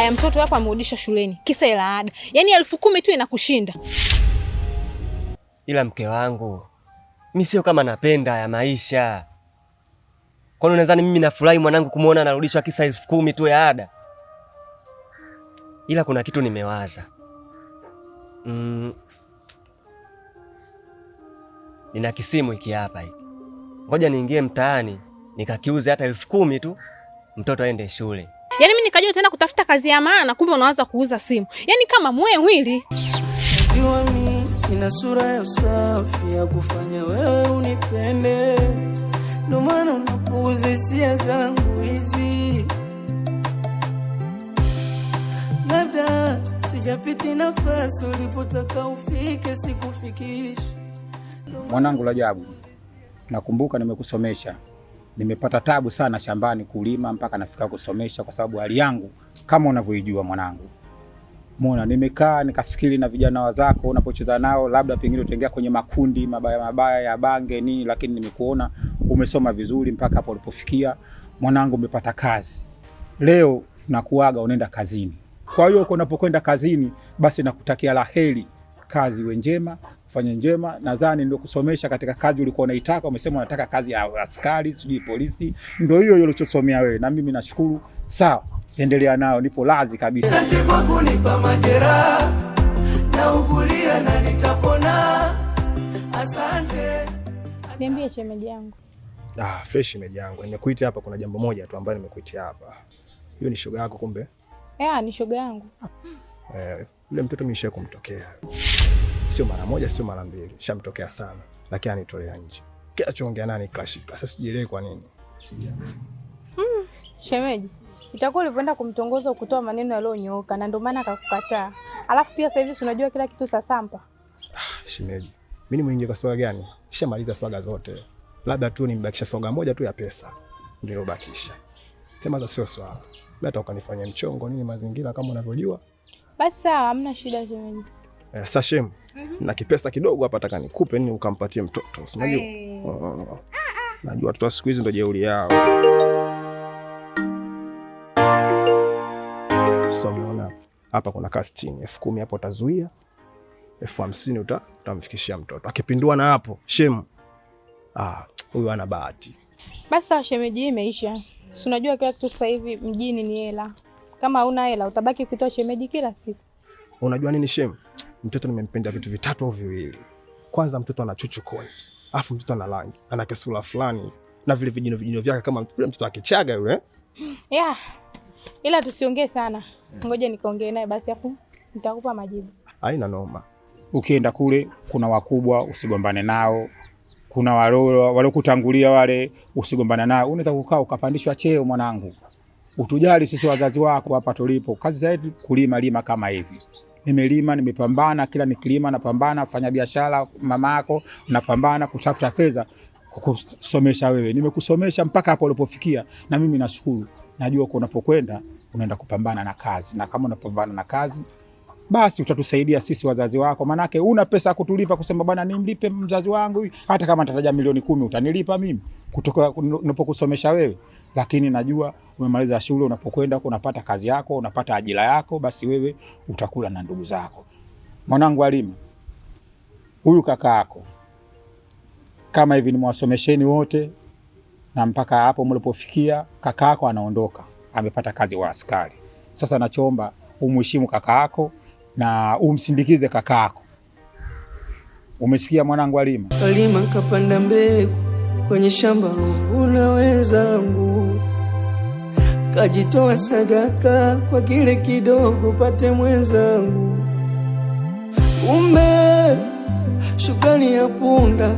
Haya, mtoto hapa amerudisha shuleni kisa hela ada, yaani 10,000 tu inakushinda. Ila mke wangu, mi sio kama napenda ya maisha. Kwani unadhani mimi nafurahi mwanangu kumuona anarudishwa kisa 10,000 tu ya ada? Ila kuna kitu nimewaza. Nina kisimu hiki hapa hiki. Ngoja niingie mtaani nikakiuze hata 10,000 tu, mtoto aende shule. Yaani mimi nikajua tena kutafuta kazi ya maana, kumbe unaanza kuuza simu. Yaani kama mwewili. Najua mi sina sura ya usafi ya kufanya wewe unipende, ndo maana unapuuza hisia zangu hizi. Labda sijafiti nafasi ulipotaka ufike, sikufikishi. Mwanangu Rajabu, nakumbuka nimekusomesha, nimepata tabu sana shambani kulima mpaka nafika kusomesha, kwa sababu hali yangu kama unavyoijua mwanangu. Mona, nimekaa nikafikiri na vijana wazako unapocheza nao, labda pengine utaingia kwenye makundi mabaya mabaya ya bange nini, lakini nimekuona umesoma vizuri mpaka hapo ulipofikia. Mwanangu, umepata kazi leo, nakuaga unaenda kazini. Kwa hiyo unapokwenda kazini, basi nakutakia la heri, kazi iwe njema, ufanye njema. Nadhani ndio kusomesha katika kazi ulikuwa unaitaka. Umesema unataka kazi ya askari, sijui polisi, ndio hiyo hiyo ulichosomea wewe, na mimi nashukuru. Sawa, endelea nayo, nipo lazi kabisa. Asante kwa kunipa majeraha na ugulia na nitapona. Asante. Niambie shemeji yangu. Ah, fresh shemeji yangu. Nimekuita hapa kuna jambo moja tu ambalo nimekuitia hapa. Hiyo ni shoga yako kumbe? Eh, ni shoga yangu. Eh, yule mtoto mimi kumtokea. Sio mara moja, sio mara mbili. Shamtokea sana. Lakini anitolea nje. Kila choongea nani clash. Sasa sijielewi kwa nini. Shemeji, itakuwa ulivyoenda kumtongoza ukutoa maneno yaliyonyooka na ndio maana akakukataa. Alafu pia sasa hivi si unajua kila kitu sasampa. Ah, shemeji. Mimi nimwingie kwa swaga gani? Shamaliza swaga zote. Labda tu nimbakisha swaga moja tu ya pesa. Ndio nilobakisha. Sema za sio swala. Labda ukanifanyia mchongo nini mazingira kama unavyojua. Basi sawa, hamna shida shemeji. Eh, sasa shem, na kipesa kidogo hapa nataka nikupe nini ukampatie mtoto. Si unajua? Oh. Najua watoto wa siku hizi ndio jeuri yao. So umeona hapa kuna kaa 60, 10,000 hapo utazuia, 50,000 utamfikishia mtoto. Akipindua na hapo, shem. Ah, huyu ana bahati. Basi sawa shemeji, hii imeisha. Si unajua kila kitu sasa hivi mjini ni hela. Kama huna hela utabaki kutoa shemeji kila siku. Unajua nini shem? Mtoto nimempenda vitu vitatu au viwili. Kwanza mtoto ana chuchu kozi. Alafu mtoto ana rangi, ana kisura fulani na vile vijino vijino vyake kama yule mtoto akichaga yule. Yeah. Ila tusiongee sana. Ngoja nikaongee naye basi afu nitakupa majibu. Haina noma. Ukienda kule kuna wakubwa usigombane nao, kuna walokutangulia wale usigombane nao. Unaweza kukaa ukapandishwa cheo mwanangu. Utujali sisi wazazi wako hapa tulipo, kazi zetu kulima lima kama hivi. Nimelima, nimepambana, kila nikilima napambana, fanya biashara mamako, napambana kutafuta fedha kukusomesha wewe. Nimekusomesha mpaka hapo ulipofikia, na mimi nashukuru. Najua kwa unapokwenda unaenda kupambana na kazi, na kama unapambana na kazi basi utatusaidia sisi wazazi wako, manake una pesa ya kutulipa kusema bwana nimlipe mzazi wangu, hata kama nitataja milioni 10 utanilipa mimi kutoka ninapokusomesha wewe. Lakini najua umemaliza shule, unapokwenda huko unapata kazi yako, unapata ajira yako, basi wewe utakula na ndugu zako. Mwanangu Halima, huyu kaka yako kama hivi nimewasomesheni wote na mpaka hapo mlipofikia, kaka yako anaondoka, amepata kazi wa askari. Sasa nachoomba umheshimu kaka yako na umsindikize kaka yako. Umesikia mwanangu Halima? Kalima kapanda mbegu kwenye shamba lovuna wenzangu, kajitoa sadaka kwa kile kidogo pate mwenzangu. Kumbe shukrani ya punda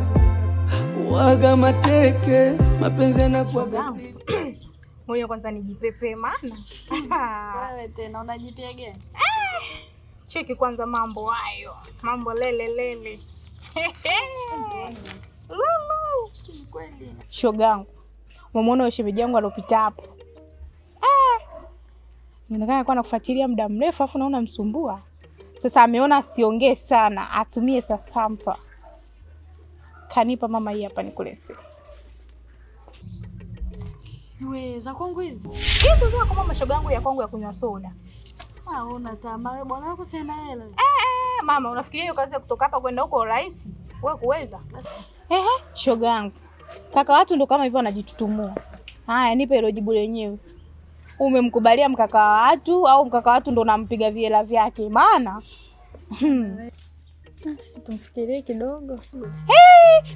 waga mateke, mapenzi yanakuwaga siri. Ngoja kwanza nijipepe maana. Wewe tena unajipia gani? Cheki kwanza mambo hayo. Mambo lele lele. Lulu. Kweli. Shogangu. Umemwona shemeji yangu alopita hapo? Eh. Inaonekana alikuwa anakufuatilia muda mrefu afu naona msumbua. Sasa ameona asiongee sana, atumie sasampa. Kanipa mama hii hapa nikulete. We, za kwangu hizi? Hizo zako mama, shogangu, ya kwangu ya kunywa soda. Una tamaa wewe, bwana wako sina hela. Mama, unafikiria hiyo kazi ya kutoka hapa kwenda huko rahisi? Wewe kuweza? Ehe, shoga yangu. Kaka watu ndo kama hivyo wanajitutumua. Haya, nipe hilo jibu lenyewe. Umemkubalia mkaka wa watu au mkaka wa watu ndo unampiga viela vyake? Maana Basi tumfikirie kidogo.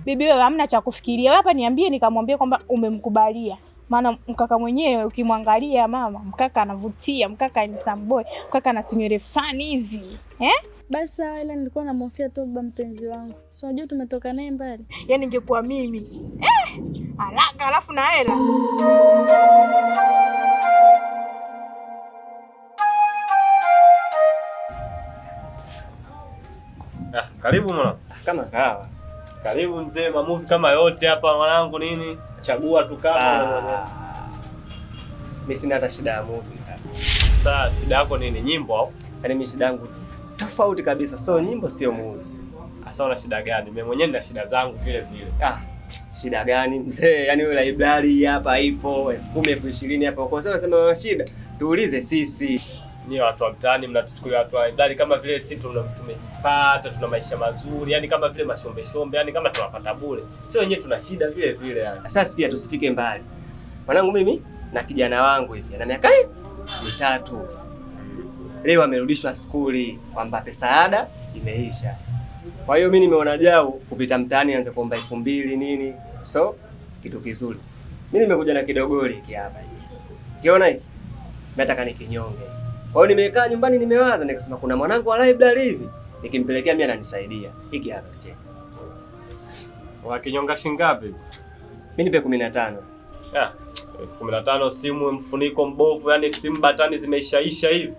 Bibi wewe hamna cha kufikiria. Wewe hapa niambie nikamwambie kwamba umemkubalia. Maana mkaka mwenyewe ukimwangalia mama, mkaka anavutia, mkaka ni boy, mkaka ana tunywele fani hivi. Eh? Basi sawa, ila nilikuwa namhofia tu baba mpenzi wangu. Si unajua tumetoka naye mbali. Yaani ingekuwa mimi. Haraka alafu na hela. Ah, karibu mwanangu. Kama kawa. Karibu mzee, mamuvi kama yote hapa mwanangu nini? Chagua tu kama Ah. Mimi sina hata shida ya movie. Sasa shida yako nini? Nyimbo au? Yaani mimi shida yangu tofauti kabisa. So nyimbo sio movie. Sasa una shida gani? Mimi mwenyewe nina shida zangu vile vile. Ah, shida gani mzee? Yaani wewe library hapa ipo 10,000 20,000 hapa. Kwa sababu unasema una shida, tuulize sisi. Ni watu wa mtaani mnatuchukulia watu wa library kama vile sisi tumejipata, tuna maisha mazuri, yani kama vile mashombe shombe, yani kama tunapata bure. Sio wenyewe tuna shida vile vile yani. Sasa sikia, tusifike mbali. Mwanangu mimi na kijana wangu hivi ana miaka 3. Leo amerudishwa skuli kwamba pesa ada imeisha. Kwa hiyo mimi nimeona jau kupita mtaani anze kuomba 2,000 nini. So kitu kizuri. Mimi nimekuja na kidogoli hiki hapa hiki. Kiona hiki? Nataka nikinyonge. Kwa hiyo nimekaa nyumbani nimewaza nikasema kuna mwanangu wa library hivi. Nikimpelekea mimi ananisaidia. Hiki hapa kicheka. Wakinyonga shilingi ngapi? Mimi nipe 15. Ah, 15,000 simu mfuniko mbovu, yani simu batani zimeishaisha hivi.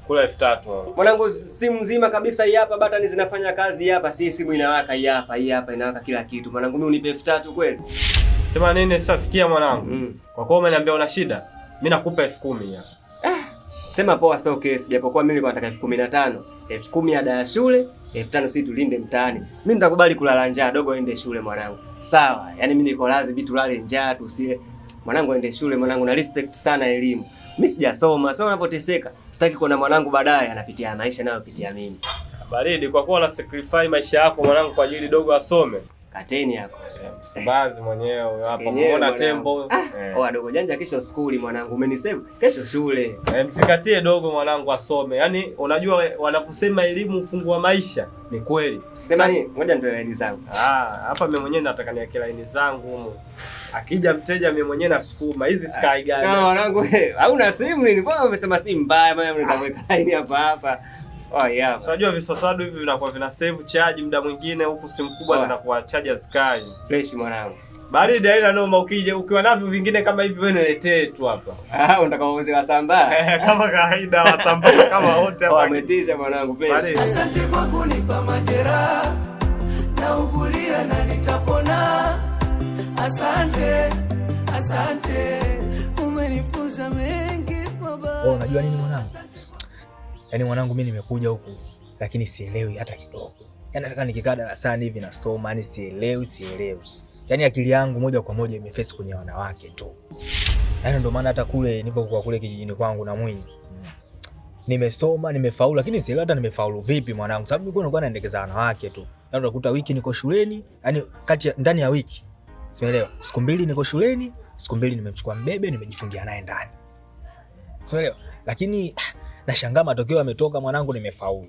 Kula 3,000. Mwanangu simu nzima kabisa hii hapa, batani zinafanya kazi hapa, si simu inawaka hii hapa, hii hapa inawaka kila kitu. Mwanangu mimi unipe 3,000 kweli? Sema nini sasa? Sikia mwanangu. Kwa kuwa umeniambia una shida, mimi nakupa 10,000 hapa. Sema poa, sio kesi, japokuwa mimi nilikuwa nataka 15,000. 10,000 ada ya shule, 5,000 si tulinde mtaani. Mimi nitakubali kulala njaa, dogo aende shule mwanangu. Sawa, yani mimi niko lazima tulale njaa tusile. Mwanangu aende shule mwanangu, na respect sana elimu. Mimi sijasoma, sasa ninapoteseka, sitaki kuona mwanangu baadaye anapitia maisha nayopitia mimi. Baridi, kwa kuwa una sacrifice maisha yako mwanangu kwa ajili dogo asome. Kateni yako. Msimbazi mwenyewe huyo hapa, Yenyewe muona mwanangu. tembo. Oh, dogo janja kesho skuli mwanangu, umenisave kesho shule. Msikatie dogo mwanangu asome. Yaani unajua wanavyosema elimu ufunguo wa maisha ni kweli. Sema nini? Ngoja nitoe laini zangu. Ah, hapa mimi mwenyewe nataka niweke laini zangu humu. Akija mteja mimi mwenyewe nasukuma. Hizi sky gani? Sawa mwanangu, hauna simu nini? Mbona umesema simu mbaya? Maana nitaweka laini hapa hapa. Oh, yeah. So, unajua viswaswadu hivi vinakuwa vina save charge muda mwingine huku simu kubwa zinakuwa charge hazikai. Fresh mwanangu. Baridi haina noma, ukija ukiwa navyo vingine kama hivi wewe niletee tu hapa. Ah, unataka wauze Wasambaa? Kama kawaida Wasambaa kama wote hapa. Wametisha mwanangu, fresh. Asante kwa kunipa majeraha na ugulia na nitapona. Asante, asante, umenifunza mengi baba. Wewe unajua nini mwanangu? Yaani mwanangu mimi nimekuja huku lakini sielewi hata kidogo. Yaani nataka nikikaa darasani hivi nasoma, yani sielewi. Yaani akili yangu moja kwa moja imeface kwenye wanawake tu. Yaani ndio maana hata kule nilipokuwa kule kijijini kwangu na Mwinyi. Nimesoma, nimefaulu lakini sielewi hata nimefaulu vipi mwanangu, sababu nilikuwa naendekeza wanawake tu. Yaani unakuta wiki niko shuleni, yani kati ya ndani ya wiki. Simeelewa. Siku 2 niko shuleni, siku 2 nimemchukua mbebe nimejifungia naye ndani. Simeelewa. Lakini nashangaa matokeo yametoka mwanangu, nimefaulu.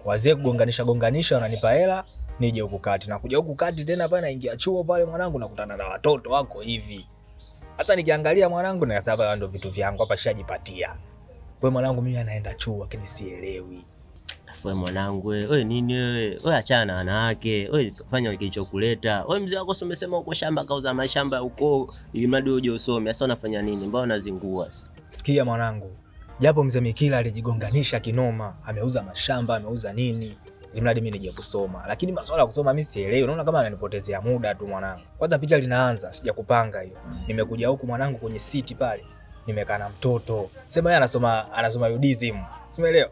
Wazee kugonganisha gonganisha wananipa hela nije huku kati. Na kuja huku kati tena pale naingia chuo pale mwanangu nakutana na watoto wako hivi. Sasa nikiangalia mwanangu na sababu ndio vitu vyangu hapa shajipatia. Kwa mwanangu mimi anaenda chuo lakini sielewi. Afu mwanangu wewe nini wewe? Wewe achana na wanawake. Wewe fanya kilichokuleta. Wewe mzee wako si umesema uko shamba kauza mashamba huko ili mradi uje usome. Sasa unafanya nini? Mbona unazingua sasa? Sikia mwanangu. Japo mzee Mikila alijigonganisha kinoma, ameuza mashamba, ameuza nini, ili mradi mimi nije kusoma. Lakini masuala ya kusoma mimi sielewi. Unaona kama ananipotezea muda tu mwanangu. Kwanza picha linaanza, sijakupanga hiyo. Nimekuja huku mwanangu kwenye city pale, nimekaa na mtoto. Sema yeye anasoma UDSM. Simeelewa.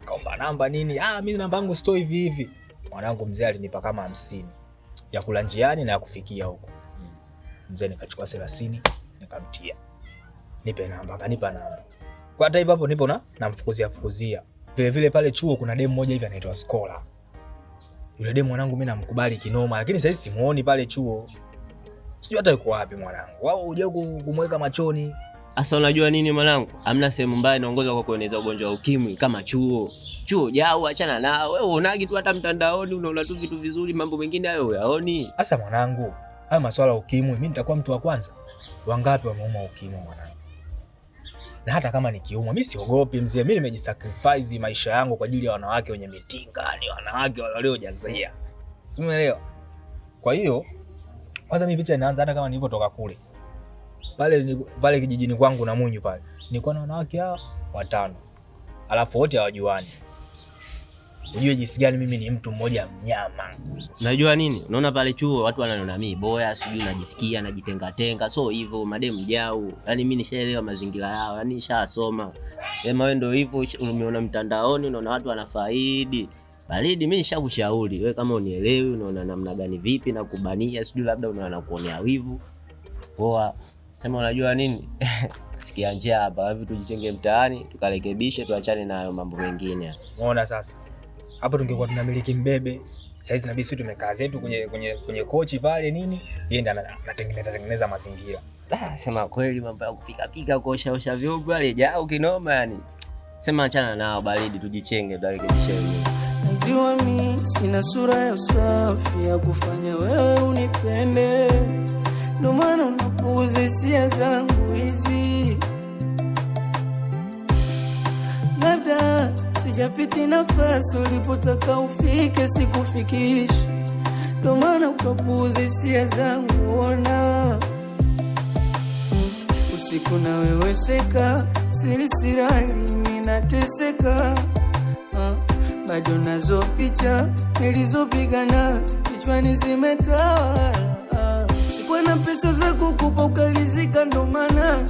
Kaomba namba nini? Ah, mimi namba yangu sitoi hivi hivi. Mwanangu mzee alinipa kama 50 ya kula njiani na ya kufikia huko. Mzee nikachukua 30 nikamtia. Nipe namba, akanipa namba. Kwa hata hivyo hapo nipo na namfukuzia fukuzia. Vile vile pale chuo kuna demu moja hivi anaitwa Skola. Yule demu mwanangu mimi namkubali kinoma, lakini sasa simuoni pale chuo. Sijui hata yuko wapi mwanangu. Wao hujao kumweka machoni. Asa unajua nini mwanangu? Hamna sehemu mbaya inaongoza kwa kueneza ugonjwa wa ukimwi kama chuo. Chuo jao achana nao. Wewe unagi tu hata mtandaoni unaona tu vitu vizuri, mambo mengine hayo huyaoni. Asa mwanangu, haya masuala ya ukimwi mimi nitakuwa mtu wa kwanza. Wangapi wameumwa ukimwi mwanangu? Na hata kama nikiumwa mimi siogopi mzee. Mimi nimejisacrifice maisha yangu kwa ajili ya wanawake wenye mitinga, ni wanawake waliojazia. Simuelewa. Kwa hiyo kwanza mimi picha inaanza hata kama nilivyotoka kule. Pale kijijini kwangu na Munyu pale. Nilikuwa na wanawake hao watano. Alafu wote hawajuani. Ujue jinsi gani mimi ni mtu mmoja mnyama. Unajua nini? Unaona pale chuo watu wananiona mimi boya, sijui najisikia najitenga tenga, so hivyo mademu jau. Yaani mimi nishaelewa mazingira yao, yaani nishasoma. Sema wewe ndio hivyo umeona mtandaoni unaona watu wanafaidi. Baridi mimi nishakushauri, wewe kama unielewi unaona namna gani vipi na kubania, sijui labda unaona kuonea wivu. Poa. Sema unajua nini? Sikia njia hapa, hivi tujichenge mtaani, tukarekebishe, tuachane na hayo mambo mengine. Unaona sasa? Hapo tungekuwa tunamiliki mbebe. Sasa hizi inabidi sisi tumekaa zetu kwenye kochi pale nini? Yeye ndiye anatengeneza mazingira. Sema kweli mambo ya kupika pika, kuosha osha vyombo yale jao kinoma yani. Sema achana nao baridi, tujichenge turekebishe. Najua mimi sina sura ya usafi ya kufanya wewe unipende, ndo maana unapuuza hisia zangu hizi. Labda sijafiti nafasi ulipotaka ufike, sikufikishi, ndo maana ukapuuza hisia zangu. Ona usiku naweweseka, siri sirali ninateseka, bado nazo picha nilizopigana kichwani zimetawala. Sikuwa na pesa za kukupa ukalizika, ndo maana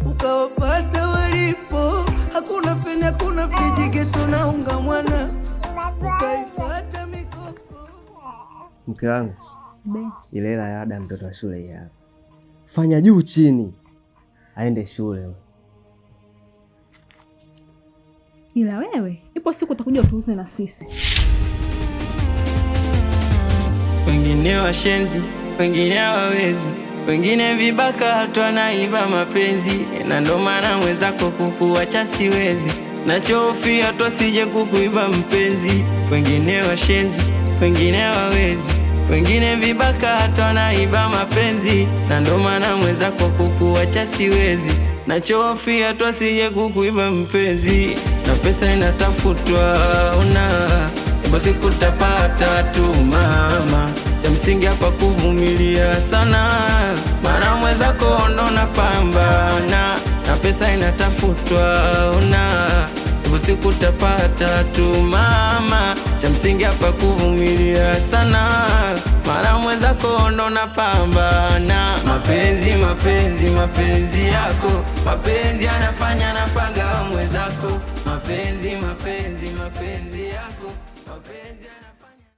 ukawafata walipo. Hakuna feni, hakuna friji, geto naunga mwana, ukaifuata mikoko. Mke wangu, ile hela ya ada mtoto wa shule hapa, fanya juu chini aende shule. Ila wewe ipo siku utakuja utuuze na sisi. Wengine washenzi, wengine hawawezi, wengine vibaka hata wanaiba mapenzi, na ndo maana mwenzako kukuacha siwezi, nachohofia tu asije kukuiba mpenzi. Wengine washenzi, wengine hawawezi, wengine vibaka hata wanaiba mapenzi, na ndo maana mwenzako kukuacha siwezi, nachohofia tu asije kukuiba mpenzi. Na pesa inatafutwa, ona ipo siku tapata tu mama, cha msingi hapa kuvumilia sana, mara mwenzako ndo napambana. Na pesa inatafutwa, ona ipo siku tapata tu mama, cha msingi hapa kuvumilia sana, mara mwenzako ndo napambana. Mapenzi, mapenzi, mapenzi yako, mapenzi yanafanya napanga mwenzako. Mapenzi, mapenzi, mapenzi yako, mapenzi yanafanya